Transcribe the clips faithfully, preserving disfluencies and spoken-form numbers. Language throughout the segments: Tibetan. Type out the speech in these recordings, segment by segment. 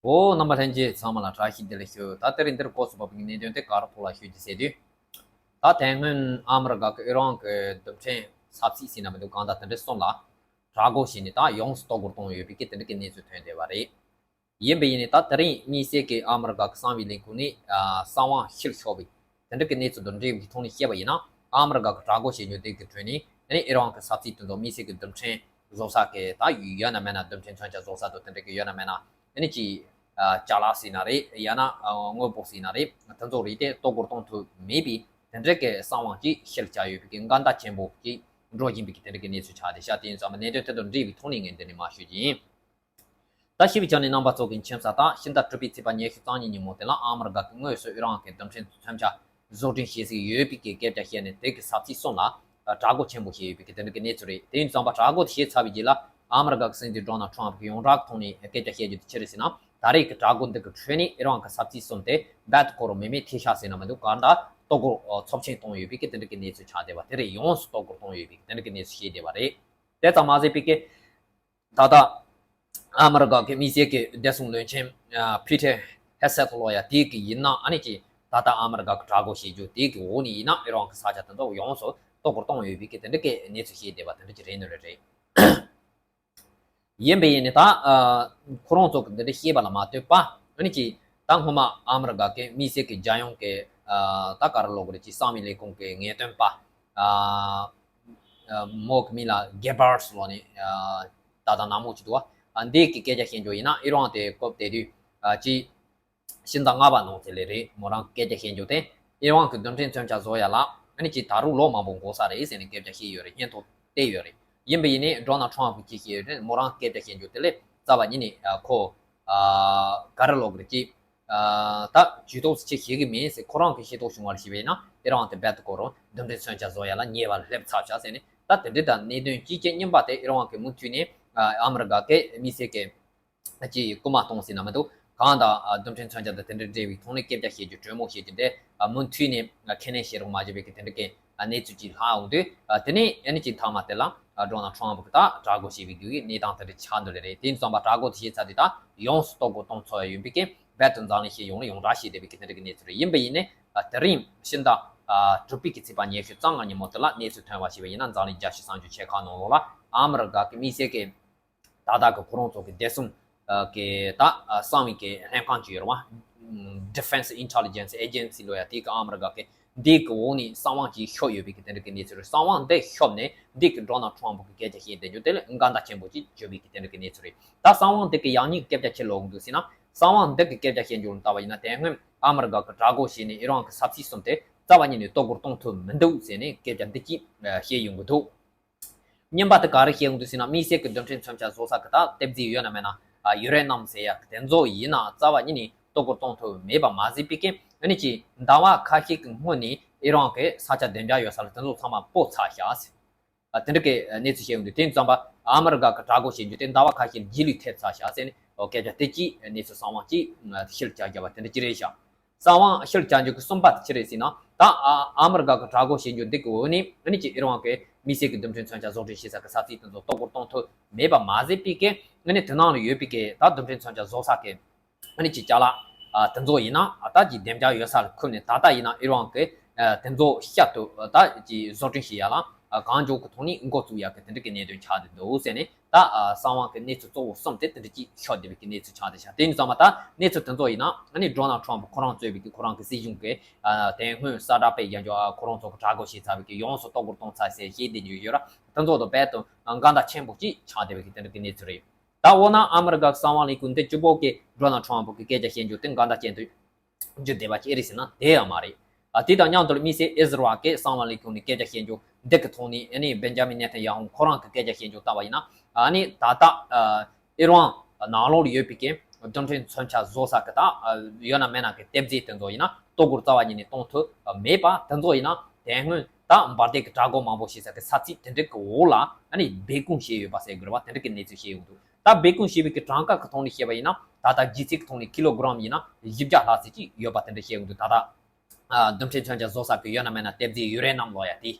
འོ། རྣམ་པ་ལྷན་རྒྱས་ཚང་མ་ལ་བཀྲ་ཤིས་བདེ་ལེགས་ཞུ། ད་དེ་རིང་འདིར་སྐོར་སུ་བབས་པའི་གནད་དོན་དེ་ག་རེ་ཐོག་ལ་ཞུ་རྒྱུ་ཟེར་དུས། ད་དེ་སྔོན་ཨ་མི་རི་ཀ་གི་ཨི་རན་གྱི་རྡུལ་ཕྲན་ས་ཚིགས་ཟེར་ན་མི་འདུག་གང་ལྟར་དེ་འདྲ་གསུམ་ལ་དྲག་རྒོལ་བྱས་ནས་ད་ཡོངས་སུ་གཏོར་རྒོལ་བཏང་ཡོད་པའི་གི་དེ་འདྲ་གི་གནས་ཚུལ་ཐོན་བསྡད་པ་རེད། ཡིན་པ་ཡིན་ནའི་ད་དེ་རིང་དམིགས་བསལ་གྱི་ཨ་མི་རི་ཀ་གི་གསང་བའི་ལས་ཁུངས་ནས་ཨ་གསང་བ་ཕྱིར་ཤོར་བའི་དེ་འདྲ་གི་གནས་ཚུལ་དང་འབྲེལ་བའི་ཐོག་ནས་བཤད་པ་ཡིན་ན། ཨ་མི་རི་ཀ་གི་དྲག་རྒོལ་བྱེད་རྒྱུ་དེ་གི་ཁྲོད་ནས་ཨ་ནི་ཨི་རན་གྱི་ས་ཚིགས་དེ་ཚོ་དམིགས་བསལ་གྱི་རྡུལ་ཕྲན་བཟོ་ས་གི་ད་ཡོད་ན་མེད་ན། རྡུལ་ཕྲན་མཚོན་ཆ་བཟོ་ས་དང་དེ་འདྲ་གི་ཡོད་ན་མེད་ན། ཨ་ནི་ཅིག་ཨ་ཅ་ལག་ཟེར་ན་རེད། ཡང་ན་ཨ་དངོས་པོ་ཟེར་ན་རེད། དེ་ཚོ་རིགས་དེ་གཏོར་རྒོལ་གཏོང་ཐུབ་མེད་པའི་དེ་འདྲ་གི་གསང་བ་ཅིག་ཕྱིར་བཅར་ཡོད་པའི་གི་འགལ་ཟླ་ཆེན་པོ་ཅིག་འགྲོ་བཞིན་པའི་གི་དེ་འདྲ་གི་གནས་ཚུལ་ཆགས་བསྡད་ཤག་དེ་ཡིན་ཙང་གནད་དོན་དེ་དང་འབྲེལ་བའི་ཐོག་ནས་ངས་འདི་ནས་མར་ཞུ་རྒྱུ་ཡིན། ད་ཞིབ་ཅིག་ནས་རྣམ་པ་ཚོ་གི་མཁྱེན་གསལ་ལྟར། ཕྱི་ཟླ་དྲུག་པའི་ཚེས་པ་ཉི་ཤུ་རྩ་གཉིས་ཉིན་མོ་དེ་ལ་ཨ་མི་རི་ཀ་གི་དངོས་སུ་ཨི་རན་གྱི་རྡུལ་ཕྲན་མཚོན་ཆ་བཟོ་སྐྲུན་བྱེད་སྲིད་ཡོད་པའི་གི་སྐད་ཆ་བཤད་ནས། དེ་གི་ས་ཚིགས་གསུམ་ལ་དྲག་རྒོལ་ཆེན་པོ་བྱས་ཡོད་པའི་གི་དེ་འདྲ་གི་གནས་ཚུལ་རེད། དེ་ཡིན་ཙང་པ་དྲག་རྒོལ་དེ་བྱས་ཚར་བའི་རྗེས་ལ་ཨ་མི་རི་ཀ་གི་སྲིད་འཛིན་ཌོ་ནལ་ཊམ་གི་ཡོངས་གྲགས་ཐོག་ནས་སྐད་ཆ་བཤད་རྒྱུ་དེ་ཅི་རེད་ཟེར་ན། ད་རེས་ཀྱི་དྲག་རྒོལ་འདི་གི་ཁྲོད་ནས་ཨི་རན་གི་ས་ཚིགས་གསུམ་དེ་རྦད་དེ་ཁོ་རང་མེ་མེ་ཐེ་ཤག་ཟེར་ན་མི་འདུག་གང་ལྟར་གཏོར་རྒོལ་ཚབས་ཆེན་བཏང་ཡོད་པའི་གི་དེ་འདྲ་གི་གནས་ཚུལ་ཆགས་བསྡད་པ་དེ་རེད། ཡོངས་སུ་གཏོར་རྒོལ་བཏང་ཡོད་པའི་གི་དེ་འདྲ་གི་གནས་ཚུལ་བཤད་བསྡད་པ་རེད། དེ་ཙམ་མ་ཟད་པའི་གི་ད་ལྟ་ཨ་མི་རི་ཀ་གི་དམིགས་བསལ་གྱི་བདེ་སྲུང་བློན་ཆེན་ཕི་ཏེར་ཧེ་སེད་ལོ་ཡ་དེ་གི་ཡིན་ན། ཨ་ནི་ཅིག་ད་ལྟ་ཨ་མི་རི་ཀ་གི་དྲག་རྒོལ་བྱེད་རྒྱུ་དེ་གི་འོག་ནས་ཡིན་ན་ཨི་རན་གི་ས་ཆ་དེ་ཚོ་ཡོངས་སུ་གཏོར་རྒོལ་བཏང་ཡོད་པའི་གི་དེ་འདྲ་གི་གནས་ཚུལ་བཤད་བསྡད་པ་དེ་འདྲ་ཅིག་རེད་ནི་རེད། རེད། ཡིན་པ་ཡིན་ནི་ད་ཨ་ཁོ་རང་ཚོ་གི་འདི་འདྲ་བཤད་པ་ལ་མ་ལྟོས་པ། ཨ་ནི་ཅིག་ད་སྔོན་མ་ཨ་མི་རི་ཀ་གི་དམིགས་བསལ་གྱི་རྒྱལ་ཡོངས་ཀྱི་ཨ་ད་ག་རེ་ལབ་དགོས་རེད། ཅིག་གསང་བའི་ལས་ཁུངས་ཀྱི་ངེས་སྟོན་པ་ཨ་ཨ་མོ་གི་མིང་ལ་གེ་བར་སི་ལབ་ནི་ཨ་ད་ལྟ་ནག་མོ་ཅིག་འདུག་པ། ཨ་འདི་གི་སྐད་ཆ་བཤད་རྒྱུ་ཡིན་ན། ཨི་རན་དེ་སྐབས་དེ་དུས་ཨ་ཅིག་ཕྱི་ཟླ་ལྔ་པ་ནང་ཚེ་ལས་རེད། མོ་རང་གི་སྐད་ཆ་བཤད་རྒྱུ་དེ། ཨི་རན་གྱི་རྡུལ་ཕྲན་མཚོན་ཆ་བཟོ་ཡ་ལ་ཨ་ནི་ཅིག་ད་རུང་ལོ་མང་པོ་འགོར་ས་རེད་ཟེར་ནས་སྐད་ཆ་བཤད་ཡོད་རེད། སྙན་ཐོ་བལྟས་ཡོད་རེད། ཡིན་པ་ཡིན་ནའི་ཌོ་ནལ་ཊམ་གིས་ཅི་བཤད་ཡོད་རེད། མོ་རང་སྐད་ཆ་བཤད་རྒྱུ་དེ་ལས་རྩ་བ་ཉིད་ནས་ཨ་ཁོ་ཨ་ག་རེ་ལབ་དགོས་རེད། ཅིག་ཨ་ད་ཇུས་གཏོགས་ཅིག་བྱེད་ཀྱི་མིན་ཟེར། ཁོ་རང་གི་ཤེས་རྟོགས་བྱུང་བ་ལ་བྱས་པ་ཡིན་ན། ཨི་རན་དེ་རྦད་དེ་ཁོ་རང་རྡུལ་ཕྲན་མཚོན་ཆ་བཟོ་ཡ་ལ་ཉེ་བར་སླེབས་ཚར་བཞག་ཟེར་ནས། ད་དེ་འདྲ་དང་གནད་དོན་ཅིག་ཅིག་རྙིང་པ་དེ་ཨི་རན་གྱི་མུ་མཐུད་ནས་ཨ་ཨ་མི་རི་ཀ་གི་དམིགས་བསལ་གྱི་ཅིག་སྐུལ་མ་གཏོང་ཟེར་ན་མི་འདུག་གང་དང་ཨ་རྡུལ་ཕྲན་མཚོན་ཆ་དང་དེ་འདྲ་འབྲེལ་བའི་ཐོག་ནས་སྐད་ཆ་བཤད་རྒྱུ། གྲོས་མོལ་བཤད་རྒྱུ་དེ་ཨ་མུ་མཐུད་ནས་ཨ་ཁས་ལེན་བྱེད་རོགས་མ་བྱས་པའི་གི་དེ་འདྲ་གི་ཨ་གནས་ཚུལ་ཅིག་ལྷག་འོང་དུས། ཨ་དེ་ནས་ཨ་ནི་ཅིག་མཐའ་མ་དེ་ལ་ཨ་ཌོ་ནལ་ཊམ་གི་ད་དྲག་རྒོལ་བྱེད་པའི་རྒྱུ་གི་གནས་སྟངས་དེ་འདྲ་ཆགས་འདུག་ལེ་རེད། དེ་ཡིན་ཙང་པ་དྲག་རྒོལ་དེ་བྱས་ཚར་དུས་ད་ཡོངས་སུ་གཏོར་རྒོལ་གཏོང་ཚར་ཡོད་པའི་གི་རྦད་དེ་འཛམ་གླིང་སྤྱི་ཡོངས་ལ་ཡོངས་གྲགས་བྱས་བསྡད་པའི་གི་དེ་འདྲ་གི་གནས་ཚུལ་རེད། ཡིན་པ་ཡིན་ནའི་ཨ་དེ་རིང་ཕྱི་ཟླ་ཨ་དྲུག་པའི་གི་ཚེས་པ་ཉི་ཤུ་རྩ་ལྔ་ཉིན་མོ་དེ་ལ་གནས་ཚུལ་ཐོན་པ་ཞིག་བ་ཡིན་ན། འཛམ་གླིང་རྒྱལ་སྤྱིའི་གསར་འགྱུར་ཆེ་ཁག་ནང་ལོགས་ལ་ཨ་མི་རི་ཀ་གི་དམིགས་བསལ་གི་ད་ལྟ་གི་ཁོ་རང་ཚོ་གི་བདེ་སྲུང་ཨ་གི་ད་ཨ་གསང་བའི་གི་ལྷན་ཁང་ཅིག་ཡོད་རེད་པ། Defense Intelligence Agency ལབ་ཡ་དེ་གི་ཨ་མི་རི་ཀ་གི་འདི་གི་འོག་ནས་གསང་བ་ཅིག་ཤོར་ཡོད་པའི་གི་དེ་འདྲ་གི་གནས་ཚུལ་རེད། གསང་བ་འདི་ཤོར་ནས་འདི་གི་ཌོ་ནལ་ཊམ་གི་སྐད་ཆ་བཤད་བསྡད་རྒྱུ་དེ་ལ་འགལ་ཟླ་ཆེན་པོ་ཅིག་བྱུང་བའི་གི་དེ་འདྲ་གི་གནས་ཚུལ་རེད། ད་གསང་བ་འདི་གི་ཡང་སྙིང་སྐད་ཆ་ཆེ་ལོག་འདུག་ཟེར་ན། གསང་བ་འདི་གི་སྐད་ཆ་བཤད་རྒྱུ་ལ་ལྟ་བ་ཡིན་ན། དེ་སྔོན་ཨ་མི་རི་ཀ་གི་དྲག་རྒོལ་བྱས་ནས་ཨི་རན་གི་ས་ཚིགས་གསུམ་དེ་རྩ་བ་ཉིད་ནས་གཏོར་རྒོལ་གཏོང་ཐུབ་མི་འདུག་ཟེར་ནས་སྐད་ཆ་འདི་གཅིག་བཤད་ཡོང་གི་འདུག་རྙིང་པ་དེ་ག་རེ་བཤད་ཡོང་འདུག་ཟེར་ན། དམིགས་བསལ་གྱི་རྡུལ་ཕྲན་མཚོན་ཆ་བཟོ་ས་གི་ད་ལྟེབ་རྫས་ཡོད་ན་མེད་ན། ཨ་ཡུ་རེ་ནམ་ཟེར་ཡ་གི་དེ་ཚོ་ཡིན་ན་རྩ་བ་ཉིད་ནས་གཏོར་རྒོལ་གཏོང་ཐུབ་མེད་པ་མ་ཟད་པའི་གི་ཨ་ནི་ཅིག་ཟླ་བ་ཁ་ཤས་ཀྱི་སྔོན་ནས་ཨི་རན་གི་ས་ཆ་བདེ་འཇགས་ཡོད་ས་ལ་དེ་ཚོ་ཚང་མ་སྤོ་ཚར་བཞག་ཟེར། ཨ་དེ་འདྲ་གི་གནས་ཚུལ་བཤད་ཡོང་དུས། དེ་ཙམ་པ་ཨ་མི་རི་ཀ་གི་དྲག་རྒོལ་བྱེད་རྒྱུ་དེ་ཟླ་བ་ཁ་ཤས་རྗེས་ལུས་ཐེབས་ཚར་བཞག་ཟེར་ནས། ཨོ་སྐད་ཆ་དེ་གཅིག་གནས་ཚུལ་གསང་བ་གཅིག་ཕྱིར་བཅར་བརྒྱབ་པ་དེ་འདྲ་གཅིག་རེད་ཤག་གསང་བ་ཕྱིར་བཅར་རྒྱུ་གི་གསུམ་པ་དེ་ཅི་རེད་ཟེར་ན། ད་ཨ་ཨ་མི་རི་ཀ་གི་དྲག་རྒོལ་བྱེད་རྒྱུ་འདི་གི་འོག་ནས་ཨ་ནི་ཅིག་ཨི་རན་གི་དམིགས་བསལ་གྱི་རྡུལ་ཕྲན་མཚོན་ཆ་བཟོ་སྐྲུན་བྱེད་ས་གི་ས་ཚིགས་དེ་ཚོ་གཏོར་རྒོལ་གཏོང་ཐུབ་མེད་པ་མ་ཟད་པའི་གི་ཨ་ནི་དེ་ནང་ལ་ཡོད་པའི་གི་ད་རྡུལ་ཕྲན་མཚོན་ཆ་བཟོ་ས་གི་ཨ་ནི་ཅིག་ཅ་ལག་ཨ་དེ་ཚོ་ཡིན་ན། ཨ་ད་ཅིག་བདེ་འཇགས་ཡོད་ས་ལ་ཁུར་ནས། ད་ལྟ་ཡིན་ན་ཨི་རན་གི་ཨ་དེ་ཚོ་བསྐྱར་དུ་ཨ་ད་ཅིག་བཟོ་སྐྲུན་བྱེད་ཡ་ལ་ཨ་གང་མགྱོགས་ཀྱི་ཐོག་ནས་འགོ་བཙུགས་ཡ་གི་དེ་འདྲ་གི་གནད་དོན་ཆགས་བསྡད་འདུག་ཟེར་ནས། ད་ཨ་གསང་བ་གི་གནས་ཚུལ་གཙོ་བོ་གསུམ་དེ་དེ་འདྲ་ཅིག་ཤོད་བསྡད་པའི་གི་གནས་ཚུལ་ཆགས་བསྡད་ཤག་དེ་ཡིན་ཙང་མ་ད་གནས་ཚུལ་དེ་ཚོ་ཡིན་ན། ཨ་ནི་ཌོ་ནལ་ཊམ་ཁོ་རང་གཙོས་པའི་གི་ཁོ་རང་གི་སྲིད་གཞུང་གི་ཨ་དེ་སྔོན་གསལ་བསྒྲགས་སྤེལ་ཡ་འཇོག་ཁོ་རང་ཚོ་གི་དྲག་རྒོལ་བྱས་ཚར་བའི་གི་ཡོངས་སུ་གཏོར་རྒོལ་གཏོང་ཚར་ཟེར་བཤད་བསྡད་རྒྱུ་ཡོད་ར། དེ་ཚོ་དང་རྦད་དེ་འགལ་ཟླ་ཆེན་པོ་ཅིག་ཆགས་བསྡད་པའི་གི་དེ་འདྲ་གི་གནས་ཚུལ་རེད། ད་འོ་ན་ཨ་མི་རི་ཀ་གི་གསང་བ་ལས་ཁུངས་འདི་གཅིག་པོ་གིས་ཌོ་ནལ་ཊམ་གི་སྐད་ཆ་བཤད་རྒྱུ་དེ་འགལ་ཟླ་ཅན་དུ་གྱུར་བསྡད་པ་ཅིག་རེད་ཟེར་ན་དེ་ཡང་མ་རེད། ཨ་དེ་དང་མཉམ་དུ་དམིགས་བསལ་ཨི་ཟི་རལ་གྱི་གསང་བ་ལས་ཁུངས་ནས་སྐད་ཆ་བཤད་རྒྱུ་འདི་གི་ཐོག་ནས། ཨ་ནི་བེན་ཇ་མིན་ནེ་ཐན་ཡ་ཧུ་ཁོ་རང་གི་སྐད་ཆ་བཤད་རྒྱུ་ལྟ་བ་ཡིན་ན། ཨ་ནི་ད་ལྟ་ཨ་ཨི་རན་ནང་ལོགས་ལ་ཡོད་པའི་གི་རྡུལ་ཕྲན་མཚོན་ཆ་བཟོ་ས་གི་ད་ཨ་ཡོད་ན་མེད་ན་གི་ལྟེབ་རྫས་དེ་ཚོ་ཡིན་ན་གཏོར་རྒོལ་རྩ་བ་ཉིད་ནས་གཏོང་ཐུབ་མེད་པ། དེ་ཚོ་ཡིན་ན་དེ་སྔོན་ད་འབར་མདེལ་གི་དྲག་རྒོལ་མང་པོ་བྱེད་ས་གི་ས་ཚིགས་དེ་འདྲ་གི་འོག་ལ་ཨ་ནི་སྦས་སྐུང་བྱས་ཡོད་པ་ཟེར་དགོས་རེད་པ། དེ་འདྲ་གི་གནས་ཚུལ་བཤད་ཡོང་འདུག་ད་སྦས་སྐུང་བྱས་པའི་གི་གྲངས་ཀ་གི་ཐོག་ནས་བཤད་པ་ཡིན་ན། ད་ལྟ་ལྗིད་ཚད་ཀྱི་ཐོག་ནས་ཀི་ལོ་གྲམ་ཡིན་ན་བཞི་བརྒྱ་ལྷག་ཙམ་ཅིག་ཡོད་པ་དེ་འདྲ་བཤད་ཡོང་འདུག་ད་ལྟ་ཨ་རྡུལ་ཕྲན་མཚོན་ཆ་བཟོ་ས་གི་ཡོད་ན་མེད་ན་ལྟེབ་རྫས་ཡུ་རེ་ནམ་ལབ་ཡ་དེ།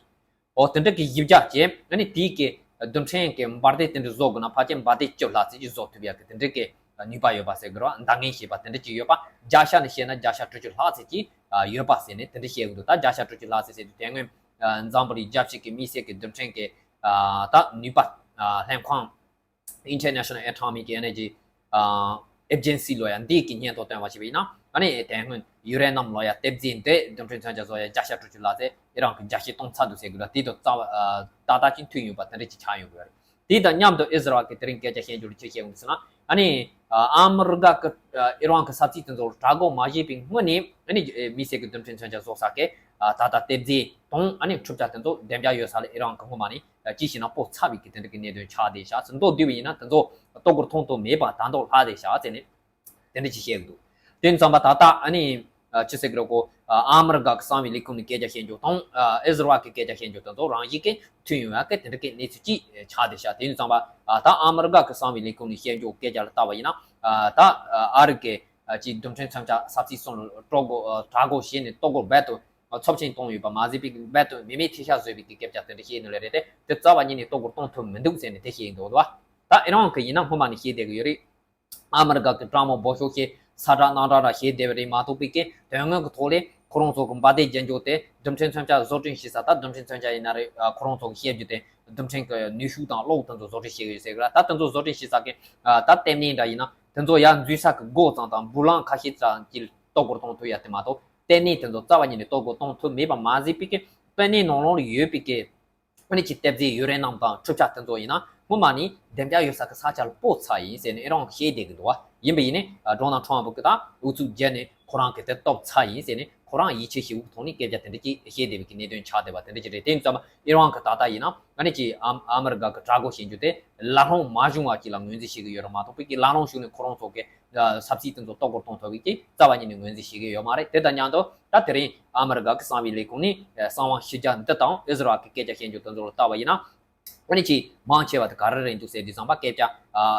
འོ་དེ་འདྲ་གི་བཞི་བརྒྱ་བྱས། ཨ་ནི་དེའི་གི་རྡུལ་ཕྲན་གི་འབར་མདེལ་དེ་འདྲ་བཟོ་དགོས་ན་ཕལ་ཆེར་འབར་མདེལ་བཅུ་ལྷག་ཙམ་ཅིག་བཟོ་ཐུབ་ཡ་གི་དེ་འདྲ་གི་ ནུས་པ་ཡོད་པ་ཟེར་དགོས་རེད་བ། འདང་ངེས་ཞེས་པ་དེ་འདྲ་ཅིག་ཡོད་པ། བརྒྱ་ཆ་ནས་བཤད་ན་བརྒྱ་ཆ་དྲུག་ཅུ་ལྷག་ཙམ་ཅིག་ཡོད་པ་ཟེར་ནས་དེ་འདྲ་བཤད་གི་འདུག་ད་བརྒྱ་ཆ་དྲུག་ཅུ་ལྷག་ཙམ་ཟེར་དུས་དེ་སྔོན་འཛམ་བུ་གླིང་རྒྱལ་སྤྱི་གི་དམིགས་བསལ་གྱི་རྡུལ་ཕྲན་གྱི་ད་ནུས་པ་ལྷན་ཁང་International Atomic Energy Agency ལོ་ཡ་འདི་གི་སྙན་ཐོ་བཏོན་པ་ཞིག་ཡིན་ན། ཨ་ནི་དེ་སྔོན་ཡུ་རེ་ནམ་ལོ་ཡ་ལྟེབ་རྫས་འདི་རྡུལ་ཕྲན་མཚོན་ཆ་བཟོ་ཡ་བརྒྱ་ཆ་དྲུག་ཅུ་ལྷག་ཙམ་ཨི་རན་གྱིས་རྒྱ་སྐྱེད་གཏོང་ཚར་འདུག་ཟེར་གི་རེད། དེ་དང་རྩ་བ་ཏག་ཏག་ཅིག་མཐུན་ཡོད་པ་དེ་འདྲ་ཅིག་ཆགས་ཡོང་གི་རེད། དེ་དང་མཉམ་དུ་ཨི་ཟི་རལ་གྱིས་དེ་རིང་སྐད་ཆ་བཤད་རྒྱུ་ལ་ཅི་བཤད་ཡོང་གི་ཟེར་ན། ཨ་ནི་ཨ་མི་རི་ཀ་གི་ཨི་རན་གྱི་ས་ཚིགས་དེ་ཚོར་དྲག་རྒོལ་མ་བྱས་པའི་སྔོན་ནས། ཨ་ནི་དམིགས་བསལ་གྱི་རྡུལ་ཕྲན་མཚོན་ཆ་བཟོ་ས་གི་ད་ལྟ་ལྟེབ་རྫས་དང་ཨ་ནི་འཕྲུལ་ཆས་དེ་ཚོ་ལྡེམ་རྒྱག་ཡོད་ས་ལ་ཨི་རན་གྱིས་སྔོན་མ་ནས་ཅི་ཞིག་ན་སྤོ་ཚར་བའི་གི་དེ་འདྲ་གི་གནད་དོན་ཆགས་བསྡད་ཤག་ཟེར། མདོར་བསྡུས་པ་ཡིན་ན་དེ་ཚོ་ལྟོ་གོས་མཐོང་ཐོས་མེད་པ་ད་དུང་ལྷག་བསྡད་ཤག་ཟེར་ནས་དེ་འདྲ་ཅིག་བཤད་གི་འདུག་དེ་ཙམ་པ་ད་ལྟ་ཨ་ནི་ཅི་ཟེར་གི་རེད་གོ། ཨ་མི་རི་ཀ་གི་གསང་བའི་ལས་ཁུངས་ནས་སྐད་ཆ་བཤད་རྒྱུ་དང་ཨི་ཟི་རལ་གྱི་སྐད་ཆ་བཤད་རྒྱུ་དེ་ཚོ་རང་བཞིན་གྱིས་མཐུན་ཡོང་ཡ་གི་དེ་འདྲ་གི་གནས་ཚུལ་ཅིག་ཆགས་བསྡད་ཤག་དེ་ཙམ་པ་ད་ཨ་མི་རི་ཀ་གི་གསང་བའི་ལས་ཁུངས་ནས་བཤད་རྒྱུ་སྐད་ཆ་ལ་བལྟས་པ་ཡིན་ན། ད་ཨ་རི་གི་ཅིག་རྡུལ་ཕྲན་མཚོན་ཆ་ས་ཚིགས་གསུམ་ལ་དྲག་རྒོལ་དྲག་རྒོལ་བྱས་ནས་ལྟོ་གོས་རྦད་དེ་ཚབས་ཆེན་བཏང་ཡོད་པ་མ་ཟད་པའི་རྦད་དེ་མི་མེད་ཐལ་ཤག་བཟོས་པའི་གི་སྐད་ཆ་དེ་འདྲ་བཤད་ནི་ལ་རེད་དེ། དེ་རྩ་བ་ཉིད་ནས་ལྟོ་གོས་གཏོང་ཐུབ་མི་འདུག་ཟེར་ནས་དེ་བཤད་ཡིན་འདུག་བ། ད་ཨི་རན་གྱིས་ཡིན་ན་སྔོན་མ་ནས་བཤད་བསྡད་གི་ཡོད་རེད། ཨ་མི་རི་ཀ་གི་དྲག་དམག་འབོད་ཤོག་བྱས་ས་ཁྲ་གནམ་གྲུ་ར་བྱས་བསྡད་པ་རེད་མ་གཏོགས་པའི་གི་དོན་དངོས་ཀྱི་ཐོག་ལས་ཁོ་རང་ཚོ་གི་འབར་མདེལ་རྒྱག་རྒྱུ་དེ་རྡུལ་ཕྲན་མཚོན་ཆ་བཟོ་སྐྲུན་བྱེད་ས། ད་རྡུལ་ཕྲན་མཚོན་ཆ་ཡིན་ན་རེད། ཁོ་རང་ཚོ་གི་བཤད་རྒྱུ་དེ་རྡུལ་ཕྲན་གྱི་ནུས་ཤུགས་དང་གློག་དེ་ཚོ་བཟོ་སྐྲུན་བྱེད་གི་ཡོད་ཟེར་གི་ར། ད་དེ་ཚོ་བཟོ་སྐྲུན་བྱེད་ས་གི་ད་ལྟེ་གནས་འདྲ་ཡིན་ན་དེ་ཚོ་ཡར་འཛུལ་ས་གི་སྒོ་ཙམ་དང་སྦུག་ལམ་ཁ་ཤས་ཙམ་གྱི་ལྟོ་གོས་གཏོང་ཐུབ་ཡ་དེ་མ་གཏོགས་ལྟེ་གནས་དེ་ཚོ་རྩ་བ་ཉིད་ནས་ལྟོ་གོས་གཏོང་ཐུབ་མེད་པ་མ་ཟད་པའི་གི་ལྟེ་གནས་ནང་ལོགས་ལ་ཡོད་པའི་གི་ཨ་ནི་ཅིག་ལྟེབ་རྫས་ཡུ་རེ་ནམ་དང་འཕྲུལ་ཆས་དེ་ཚོ་ཡིན་ན་སྔོན་མ་ནས་ལྡེམ་རྒྱག་ཡོད་ས་གི་ས་ཆ་ལ་སྤོ་ཚར་ཡིན་ཟེར་ནས་ཨི་རན་གྱིས་བཤད་བསྡད་ཀྱི་འདུག་བ། ཡིན་པ་ཡིན་ནའི་ཌོ་ནལ་ཊམ་ཕ་གིས་ད་ཨུ་ཚུགས་བརྒྱབ་ནས་ཁོ་རང་གིས་དེ་གཏོར་ཚར་ཡིན་ཟེར་ནས་ཁོ་རང་ཡིད་ཆེས་ཞེ་པོ་གི་ཐོག་ནས་སྐད་ཆ་དེ་འདྲ་ཅིག་བཤད་བསྡད་པའི་གི་གནད་དོན་ཆགས་བསྡད་པ་དེ་འདྲ་ཅིག་རེད། དེ་ཡིན་ཙང་ཨི་རན་གྱིས་ད་ལྟ་ཡིན་ན་ཨ་ནི་ཅིག་ཨ་ཨ་མི་རི་ཀ་གི་དྲག་རྒོལ་བྱེད་རྒྱུ་དེ་ལ་ལྷུང་མ་བྱུང་བ་ཅིག་ལ་ངོས་འཛིན་བྱེད་ཀྱི་ཡོད་རེད་མ་གཏོགས་པའི་གི་ལ་ལྷུང་བྱུང་ནས་ཁོ་རང་ཚོ་གི་ཆབ་སྲིད་དེ་ཚོ་ལྟོ་གོས་གཏོང་ཐུབ་པའི་གི་རྩ་བ་ཉིད་ནས་ངོས་འཛིན་བྱེད་ཀྱི་ཡོད་མ་རེད། དེ་དང་མཉམ་དུ་ད་དེ་རིང་ཨ་མི་རི་ཀ་གི་གསང་བའི་ལས་ཁུངས་ནས་གསང་བ་ཞིབ་ཕྲ་འདི་དང་ཨི་ཟི་རལ་གྱི་སྐད་ཆ་བཤད་རྒྱུ་དེ་ཚོ་ལ་བལྟས་པ་ཡིན་ན། ཨ་ནི་ཅིག་མང་ཆེ་བ་དེ་ག་རེ་རེད་འདུག་ཟེར་དུས་ཙམ་པ་སྐད་ཆ་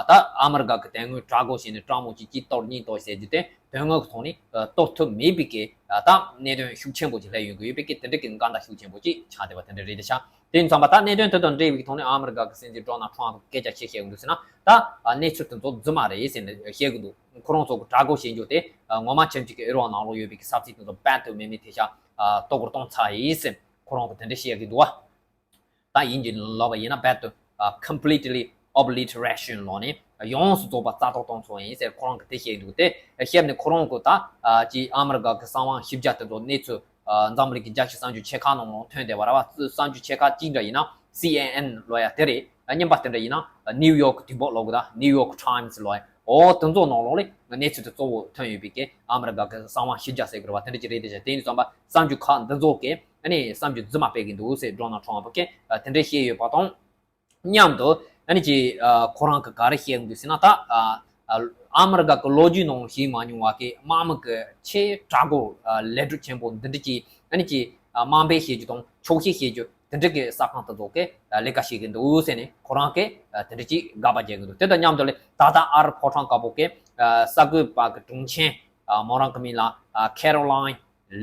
ད་ཨ་མི་རི་ཀ་གི་དེ་སྔོན་དྲག་རྒོལ་བྱས་ནས་དྲག་མོ་ཅིག་གཅིག་གཏོར་གཉིས་གཏོར་ཟེར་རྒྱུ་དེ་དོན་དངོས་ཀྱི་ཐོག་ནས་གཏོར་ཐུབ་མེད་པའི་གི་ད་གནད་དོན་ཤུགས་ཆེན་པོ་ཅིག་སླེབས་ཡོང་གི་ཡོད་པའི་གི་དེ་འདྲ་གི་འགལ་ཟླ་ཤུགས་ཆེན་པོ་ཅིག་ཆགས་བསྡད་པ་དེ་འདྲ་རེད་ཤག་དེ་ཡིན་ཙང་པ་ད་གནད་དོན་དེ་དང་འབྲེལ་བའི་ཐོག་ནས་ཨ་མི་རི་ཀ་གི་སྲིད་འཛིན་ཌོ་ནལ་ཊམ་ཕ་གིས་སྐད་ཆ་ཅི་བཤད་ཡོང་འདུག་ཟེར་ན། ད་གནས་ཚུལ་དེ་ཚོ་རྫུན་མ་རེད་ཟེར་ནས་བཤད་གི་འདུག་ཁོ་རང་ཚོ་གི་དྲག་རྒོལ་བྱེད་རྒྱུ་དེ་ངོ་མ་ཁྱིམ་གཅིག་གི་ཨི་རན་ནང་ལོགས་ཡོད་པའི་གི་ས་ཚིགས་དེ་ཚོ་རྦད་དེ་མེ་མེ་ཐེ་ཤ་གཏོར་རྒོལ་གཏོང་ཚར་ཡིན་ཟེར་ཁོ་རང་གི་དེ་འདྲ་བཤད་གི་འདུག་བ། ད་ཡིན་གྱི་ལབ་པ་ཡིན་ན་རྦད་དེ་completely obliteration ལོག་ནས་ཡོངས་སུ་རྫོགས་པ་རྩ་གཏོར་གཏོང་ཚར་ཡིན་ཟེར་ཁོ་རང་གི་དེ་བཤད་འདུག་དེ་བཤད་ནས་ཁོ་རང་གི་ད་ཅིག་ཨ་མི་རི་ཀ་གི་གསང་བ་ཞིབ་ཕྲ་དེ་ཚོ་གནས་ཚུལ་འཛམ་བུ་གླིང་གི་རྒྱལ་སྤྱིའི་གསར་འགྱུར་ཆེ་ཁག་ནང་ལ་ཐོན་བསྡད་པ་རེད་བ། གསར་འགྱུར་ཆེ་ཁག་གཅིག་འདྲ་ཡིན་ན་སི་ཨེན་ཨེན་ལོ་ཡ་དེ་རེད། རྙིང་པ་དེ་འདྲ་ཡིན་ན་ནིའུ་ཡོག་གི་དུས་བབ་ལོ་གི་ད་ནིའུ་ཡོག་ཊའིམ་སི་ལོ་ཡ། འོ་དེ་ཚོ་ནང་ལོགས་ལ་གནས་ཚུལ་དེ་གཙོ་བོ་ཐོན་ཡོད་པའི་གི་ཨ་མི་རི་ཀ་གི་གསང་བ་ཞིབ་ཕྲ་ཟེར་གི་རེད་བ། དེ་འདྲ་ཅིག་རེད། དེ་བྱས་དེ་ཡིན་ཙང་པ་གསར་འགྱུར་ཁག་འདི་ཚོ་གི་ཨ་ནི་གསར་འགྱུར་རྫུན་མ་སྤེལ་གི་འདུག་ཟེར་ཌོ་ནལ་ཊམ་ཕ་གིས་དེ་འདྲ་བཤད་ཡོད་པ་དང་། མཉམ་དུ་ཨ་ནི་ཅིག་ཁོ་རང་གིས་ག་རེ་བཤད་གི་འདུག་ཟེར་ན། ད་ཨ་མི་རི་ཀ་གི་ལོ་རྒྱུས་ནང་ཞིག་མ་མྱོང་བ་གི་དམག་མི་གི་ཆེས་དྲག་པོ་ལས་སྒྲུབ་ཆེན་པོ་འདི་འདྲ་ཅིག་ཨ་ནི་ཅིག་དམག་འབེན་བྱེད་རྒྱུ་དང་ཆོག་ཤེས་བྱེད་རྒྱུ་དེ་འདྲ་གི་ས་ཁང་དེ་ཚོ་གི་ལས་ཀ་བྱེད་གི་འདུག་ཟེར་ནས་ཁོ་རང་གིས་དེ་འདྲ་ཅིག་དགག་པ་རྒྱག་གི་འདུག་དེ་དང་མཉམ་དུ་ལས་ད་ལྟ་ཨ་རི་ཕོ་བྲང་དཀར་པོ་གི་གསར་འགོད་པ་གི་དྲུང་ཆེ་མོ་རང་གི་མིང་ལ་ཁེ་རོ་ལ་ཡིན་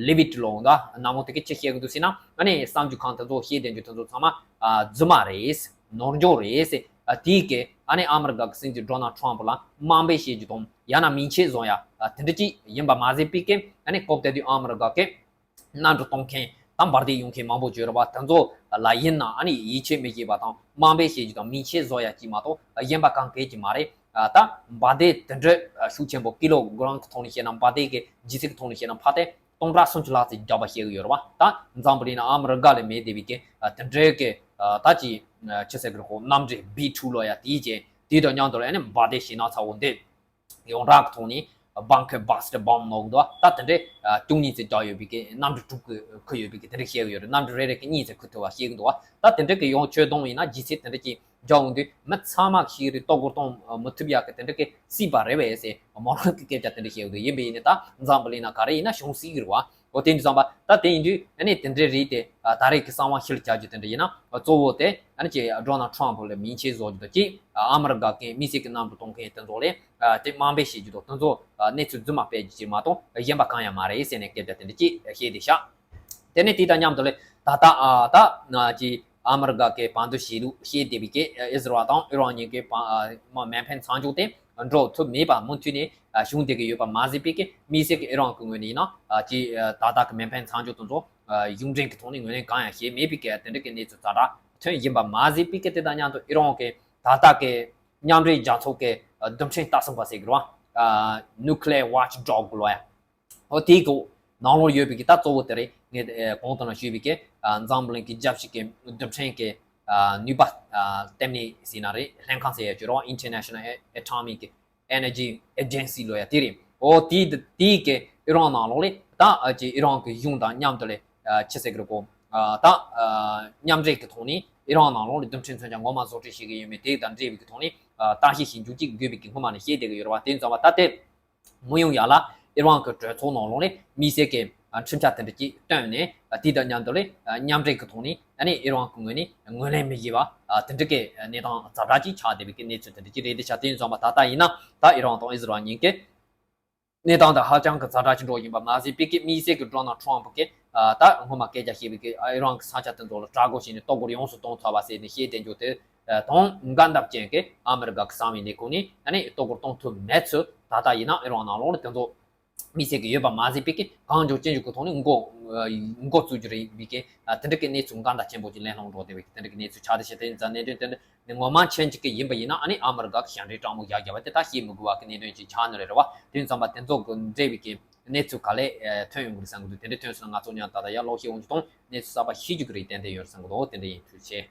ལེ་ཝིད་ལོ་འདི་ནང་མོ་དེ་གིས་ཅི་བཤད་གི་འདུག་ཟེར་ན། ཨ་ནི་གསར་འགྱུར་ཁང་དེ་ཚོ་བཤད་བསྡད་རྒྱུ་དེ་ཚོ་ཚང་མ་རྫུན་མ་རེད། ནོར་འཁྲུལ་རེད། དེའི་གི་ཨ་ནི་ཨ་མི་རི་ཀ་གི་སྲིད་འཛིན་ཌོ་ནལ་ཊམ་ཕ་ལ་དམག་འབེན་བྱེད་རྒྱུ་དང་ཡང་ན་མིང་ཆད་བཟོ་ཡ་དེ་འདྲ་ཅིག་ཡིན་པ་མ་ཟད་པའི་གི་ཨ་ནི་སྐབས་དེ་དུས་ཨ་མི་རི་ཀ་གི་གནམ་གྲུ་གཏོང་མཁན་དང་འབར་མདེལ་གཡུག་མཁན་མང་པོ་ཡོད་རེད་བ། དེ་ཚོ་ལ་ཡིན་ན་ཨ་ནི་ཡིད་ཆེས་མི་བྱེད་པ་དང་དམག་འབེན་བྱེད་རྒྱུ་དང་མིང་ཆད་བཟོ་ཡ་གཅིག་མ་གཏོགས་གཞན་པ་གང་གས་ཀྱི་མ་རེད། ད་འབར་མདེལ་དེ་འདྲའི་ཤུགས་ཆེན་པོ་ཀི་ལོ་གྲམ་གི་ཐོག་ནས་བཤད་ན་འབར་མདེལ་གི་ལྗིད་ཚད་ཀྱི་ཐོག་ནས་བཤད་ན་ཕར་དེ་སྟོང་ཕྲག་སུམ་ཅུ་ལྷག་ཙམ་བརྒྱབ་པ་བཤད་གི་ཡོད་རེད་བ། ད་འཛམ་བུ་གླིང་ན་ཨ་མི་རི་ཀ་ལས་མེད་བསྡད་པའི་གི་དེ་འདྲའི་གི་ད་ཅི་ཅི་ཟེར་གི་རེད་གོ། གནམ་གྲུ་བི་ཊུ་ལོ་ཡ་དེའི་རྗེས་དེའི་དང་མཉམ་དུ་ལ་ཨ་ནི་འབར་མདེལ་ཞེད་སྣང་ཚ་བོ་འདི་ཡོངས་གྲགས་ཀྱི་ཐོག་ནས་bunker buster bomb ལབ་གི་འདུག་ད་དེ་འདྲའི་བཅུ་གཉིས་ཙམ་བརྒྱབ་ཡོད་པའི་གི་གནམ་གྲུ་དྲུག་གི་ཁུར་ཡོད་པའི་གི་དེ་འདྲ་བཤད་གི་ཡོད་རེད། གནམ་གྲུ་རེ་རེ་གི་གཉིས་ཙམ་ཁུར་ཐུབ་པ་བཤད་གི་འདུག་ད་དེ་འདྲ་གི་ཡོང་ཆོད་གཏོང་ཡིན་ན་ལྗིད་ཚད་དེ་འདྲ་གི་རྒྱག་འོང་དུས་མི་ཚང་མ་ཞིག་རེད། ལྟོ་གོས་གཏོང་མི་ཐུབ་ཡག་གི་དེ་འདྲ་གི་སྲིད་པ་རེད་བས་ཟེར་མོ་རང་གི་སྐད་ཆ་དེ་འདྲ་བཤད་འདུག་ཡིན་པ་ཡིན་ནའི་ད་འཛམ་བུ་གླིང་ན་ག་རེ་ཡིན་ན་བྱུང་སྲིད་ཀྱི་རེད་བ། འོ་དེ་འདྲ་བསམ་པ་ད་དེ་ཡིན་དུས་ཨ་ནི་དེ་འདྲའི་རིགས་དེ་ད་རེས་ཀྱི་གསང་བ་ཤུལ་བྱ་རྒྱུ་དེ་འདྲ་ཡིན་ན་གཙོ་བོ་དེ་ཨ་ནི་ཅིག་ཌོ་ནལ་ཊམ་ཕ་ལ་མིང་ཆད་བཟོ་རྒྱུ་དང་གཅིག་ཨ་མི་རི་ཀ་གི་དམིགས་བསལ་གྱི་གནམ་གྲུ་གཏོང་མཁན་དེ་ཚོ་ལ་དེ་དམག་འབེན་བྱེད་རྒྱུ་དང་དེ་ཚོ་གནས་ཚུལ་རྫུན་མ་སྤེལ་རྒྱུ་ཅིག་མ་གཏོགས་གཞན་པ་གང་ཡང་མ་རེད་ཟེར་ནས་སྐད་ཆ་དེ་འདྲ་ཅིག་བཤད་བསྡད་ཤག་དེ་ནས་དེ་དང་མཉམ་དུ་ལས་ད་ལྟ་ཨ་ད་ཅི་ཨ་མི་རི་ཀ་གི་བར་འདུམ་བྱེད་ལུགས་བཤད་བསྡད་པའི་གི་ཨི་ཟི་རལ་དང་ཨི་རན་གཉིས་ཀྱི་བར་མ་མེ་འཕེན་མཚམས་འཇོག་དེ་ འགྲོ་ཐུབ་མེད་པ་མུ་མཐུད་ནས་བྱུང་བསྡད་ཀྱི་ཡོད་པ་མ་ཟད་པའི་གི་དམིགས་བསལ་གྱི་ཨི་རན་གྱི་ངོས་ནས་ཡིན་ན་ཅི་ད་ལྟ་གི་མེ་འཕེན་མཚམས་འཇོག་དེ་ཚོ་ཡུན་རིང་གི་ཐོག་ནས་ངོས་ལེན་གང་ཡང་བྱས་མེད་པའི་གི་དེ་འདྲ་གི་གནས་ཚུལ་ཛ་དྲག་ཐོན་ཡིན་པ་མ་ཟད་པའི་གི་དེ་དང་མཉམ་དུ་ཨི་རན་གྱི་ད་ལྟ་གི་མཉམ་འབྲེལ་རྒྱལ་ཚོགས་ཀྱི་རྡུལ་ཕྲན་ལྟ་སྲུང་པ་ཟེར་གི་རེད་བ། Nuclear Watchdog ལོ་ཡ། ཨོ་དེའི་གི་ནང་ལོགས་ཡོད་པའི་གི་ད་གཙོ་བོ་དེ་རེད། ངས་གོང་དུ་ནང་ཞུས་པའི་གི་འཛམ་བུ་གླིང་གི་རྒྱལ་སྤྱི་གི་རྡུལ་ཕྲན་གི་ནུས་པ་ལྟེ་གནས་ཟེར་ན་རེད། ལྷན་ཁང་ཟེར་ཡ་ཅིག་རེད་བ། International Atomic Energy Agency ལོ་ཡ་དེ་རེད། ཨོ་དེའི་དེའི་གི་ཨི་རན་ནང་ལོགས་ལས་ད་ཅི་ཨི་རན་གི་གཞུང་དང་མཉམ་དུ་ལས་ཆི་ཟེར་གི་རེད་གོ། ད་མཉམ་འབྲེལ་གི་ཐོག་ནས་ཨི་རན་ནང་ལོགས་ལས་རྡུལ་ཕྲན་མཚོན་ཆ་ངོ་མ་བཟོ་སྐྲུན་བྱེད་ཀྱི་ཡོད་མེད་དེ་དང་འབྲེལ་བའི་གི་ཐོག་ནས་བརྟག་ཞིབ་བྱེད་འཇུག་ཅིག་དགོས་པའི་གི་སྔོན་མ་ནས་བཤད་བསྡད་ཀྱི་ཡོད་རེད་བ། དེ་ཙམ་པ་ད་ལྟའི་མི་ཡོང་ཡ་ལ་ཨི་རན་གྱི་གྲོས་ཚོགས་ནང་ལོགས་ནས་དམིགས་བསལ་གྱི་ཁྲིམས་འཆར་དེ་འདྲ་ཅིག་བཏོན་ནས་དེ་དང་མཉམ་དུ་ལས་མཉམ་འབྲེལ་གྱི་ཐོག་ནས་ཨ་ནི་ཨི་རན་གྱི་ངོས་ནས་ངོས་ལེན་མི་བྱེད་པ་དེ་འདྲ་གི་གནས་སྟངས་ཛ་དྲག་ཅིག་ཆགས་བསྡད་པའི་གནས་ཚུལ་དེ་འདྲ་ཅིག་རེད། དེ་ཆ་དེ་ཙམ་པ་ད་ལྟ་ཡིན་ན་ད་ཨི་རན་དང་ཨི་ཟི་རལ་གཉིས་ཀྱི་གནས་སྟངས་དེ་ཧ་ཅང་གི་ཛ་དྲག་ཅིག་འགྲོ་ཡིན་པ་མ་ཟད་པའི་གི་དམིགས་བསལ་གྱི་ཌོ་ནལ་ཊམ་ཕ་གིས་ད་སྔོན་མ་སྐད་ཆ་བཤད་པའི་གི་ཨི་རན་གྱི་ས་ཆ་དེ་ཚོ་ལ་དྲག་རྒོལ་བྱས་ནས་གཏོར་རྒོལ་ཡོངས་སུ་གཏོང་ཚར་བ་ཟེར་ནས་བཤད་བསྡད་རྒྱུ་དེ་དང་འགལ་ཟླ་ཅན་གྱི་ཨ་མི་རི་ཀ་གི་གསང་བའི་ལས་ཁུངས་ནས་ཨ་ནི་གཏོར་རྒོལ་གཏོང་ཐུབ་མེད་ཚུལ་ད་ལྟ་ཡིན་ན་ཨི་རན་ནང་ལོགས་ལ་དེ་ཚོ་དམིགས་བསལ་གྱི་ཡོད་པ་མ་ཟད་པའི་གི་གང་མགྱོགས་ཅི་མགྱོགས་ཀྱི་ཐོག་ནས་འགོ་འགོ་བཙུགས་རྒྱུ་རེད་པའི་གི་དེ་འདྲ་གི་གནས་ཚུལ་འགལ་ཟླ་ཆེན་པོ་ཅིག་གླེང་སློང་འགྲོ་བསྡད་པའི་གི་དེ་འདྲ་གི་གནས་ཚུལ་ཆགས་བསྡད་བྱས། དེ་ཡིན་ཙང་གནད་དོན་དེ་འདྲ་ནི་ངོ་མ་མཁྱེན་ཅིག་གི་ཡིན་པ་ཡིན་ན་ཨ་ནི་ཨ་མི་རི་ཀ་གི་ཞབས་འདྲེན་དྲང་མོ་ཡར་རྒྱབ་པ་དེ་ད་བཤད་མི་དགོས་པ་གི་གནད་དོན་ཅིག་ཆགས་ནི་རེད་བ། དེ་ཡིན་ཙང་པ་དེ་ཚོ་གི་འབྲེལ་བའི་གི་གནས་ཚུལ་ག་ལེ་ཐོན་ཡོང་གི་རེད་བསམ་གི་འདུག་དེ་འདྲ་ཐོན་སོང་ན་ང་ཚོ་མཉམ་ད་ལྟ་ཡར་ཀློག་བཤད་འོང་རྒྱུ་དང་གནས་ཚུལ་གསར་པ་ཤེས་རྒྱུ་གི་རེད་ཏན་ཏན་ཡོད་རེད་བསམ་གི་འདུག་དེ་འདྲ་ཡིན། ཐུགས་རྗེ་ཆེ།